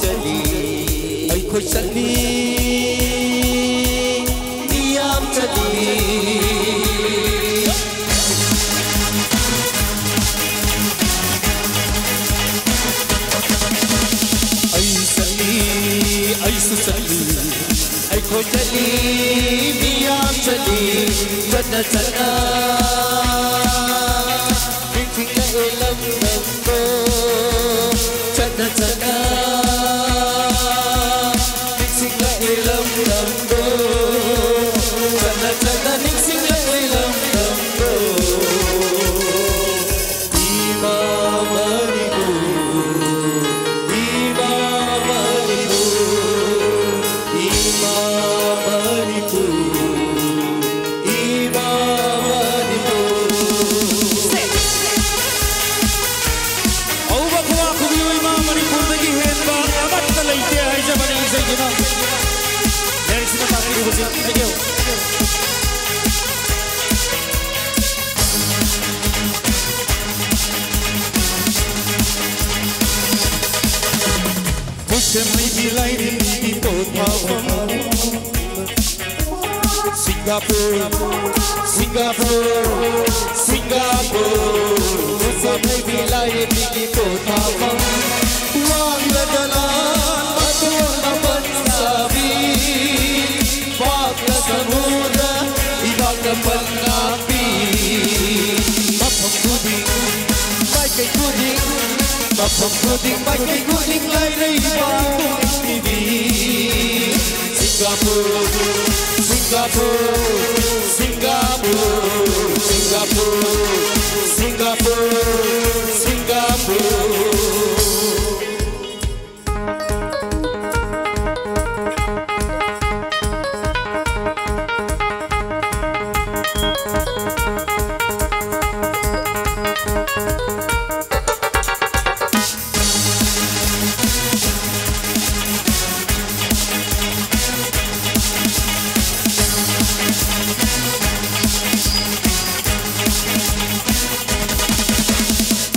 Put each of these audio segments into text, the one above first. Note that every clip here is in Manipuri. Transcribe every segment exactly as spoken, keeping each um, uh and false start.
ꯆꯠꯂꯤ, ꯑꯩꯈꯣꯏ ꯆꯠꯂꯤ, ꯃꯤꯌꯥꯝ ꯆꯠꯂꯤ꯫ ꯑꯩ ꯆꯠꯂꯤ, ꯑꯩꯁꯨ ꯆꯠꯂꯤ, ꯑꯩꯈꯣꯏ ꯆꯠꯂꯤ, ꯃꯤꯌꯥꯝ ꯆꯠꯂꯤ, ꯆꯠꯅ ꯆꯠꯅ ꯅꯤꯡꯁꯤꯡꯂꯛꯑꯦ ꯂꯝ ꯂꯝꯗꯣ, ꯆꯠꯅ ꯆꯠꯅ ꯅꯤꯡꯁꯤꯡꯂꯛꯑꯦ ꯂꯝ ꯂꯝꯗꯣ, ꯆꯠꯅ ꯆꯠꯅ ꯅꯤꯡꯁꯤꯡꯂꯛꯑꯦ ꯂꯝ ꯂꯝꯗꯣ꯫ ꯏꯃꯥ ꯃꯅꯤꯄꯨꯔ, ꯏꯃꯥ ꯃꯅꯤꯄꯨꯔ, ꯏꯃꯥ ꯃꯅꯤꯄꯨꯔ, ꯏꯃꯥ ꯃꯅꯤꯄꯨꯔ꯫ ꯑꯎꯕ ꯈꯨꯋꯥ ꯈꯨꯕꯤꯌꯨ, ꯏꯃꯥ ꯃꯅꯤꯄꯨꯔꯗꯒꯤ ꯍꯦꯟꯕ ꯑꯃꯠꯇ ꯂꯩꯇꯦ ꯍꯥꯏꯖꯕꯅꯤ ꯏꯁꯩꯒꯤꯅ꯫ ꯂꯥꯏꯔꯤꯛꯁꯤꯅ ꯇꯥꯛꯄꯤꯔꯤꯕꯁꯤ꯫ Thank you. ꯈꯨꯠꯁꯦꯝ ꯍꯩꯕꯤ ꯂꯥꯏꯔꯦꯝꯕꯤꯒꯤ ꯄꯣꯠꯊꯥꯐꯝ ꯁꯤꯡꯒꯥꯄꯨꯔ, ꯁꯤꯡꯒꯥꯄꯨꯔ, ꯁꯤꯡꯒꯥꯄꯨꯔ꯫ ꯈꯨꯠꯁꯦꯝ ꯍꯩꯕꯤ ꯂꯥꯏꯔꯦꯝꯕꯤꯒꯤ ꯄꯣꯠꯊꯥꯐꯝ꯫ ꯋꯥꯡꯂ ꯗꯂꯥꯟ ꯃꯇꯣꯟ ꯃꯥꯄꯟ ꯁꯥꯕꯤ, ꯄꯥꯛꯂ ꯁꯃꯨꯗ꯭ꯔ ꯏꯄꯥꯛꯇ ꯄꯟ ꯉꯥꯛꯄꯤ꯫ ꯃꯐꯝ ꯈꯨꯗꯤꯡ, ꯃꯥꯏꯀꯩ ꯈꯨꯗꯤꯡ, ꯃꯐꯝ ꯈꯨꯗꯤꯡ, ꯃꯥꯏꯀꯩ ꯈꯨꯗꯤꯡ ꯂꯩꯔꯩꯕꯥꯛ ꯄꯨꯝꯕꯤꯕꯤ꯫ Singapore, Singapore, Singapore, Singapore, Singapore, Singapore.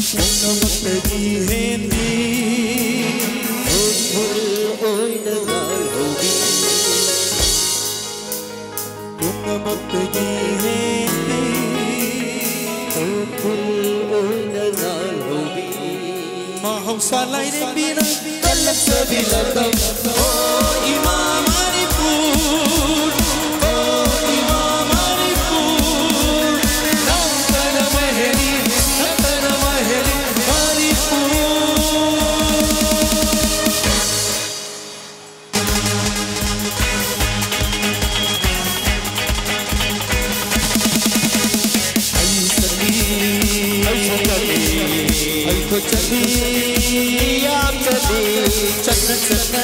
ꯄꯨꯝꯅꯃꯛꯇꯒꯤ ꯃꯍꯧꯁꯥ ꯂꯥꯏꯔꯦꯝꯕꯤꯅ ꯀꯜꯂꯛꯆꯕꯤ ꯂꯝꯗꯝ, ꯑꯣ ꯏꯃꯥ ꯃꯅꯤꯄꯨꯔ, ꯑꯣ ꯏꯃꯥ ꯃꯅꯤꯄꯨꯔ, ꯅꯪꯇꯅ ꯃꯍꯦꯜꯂꯤ, ꯅꯪꯇꯅ ꯃꯍꯦꯜꯂꯤ ꯃꯅꯤꯄꯨꯔ꯫ ꯑꯩ ꯆꯠꯂꯤ, ꯑꯩ ꯆꯠꯂꯤ, ꯑꯩ ꯈꯨꯠ ꯆꯠꯂꯤ, ꯃꯤꯌꯥꯝ ꯆꯠꯂꯤ, ꯆꯠꯅ ꯆꯠꯅ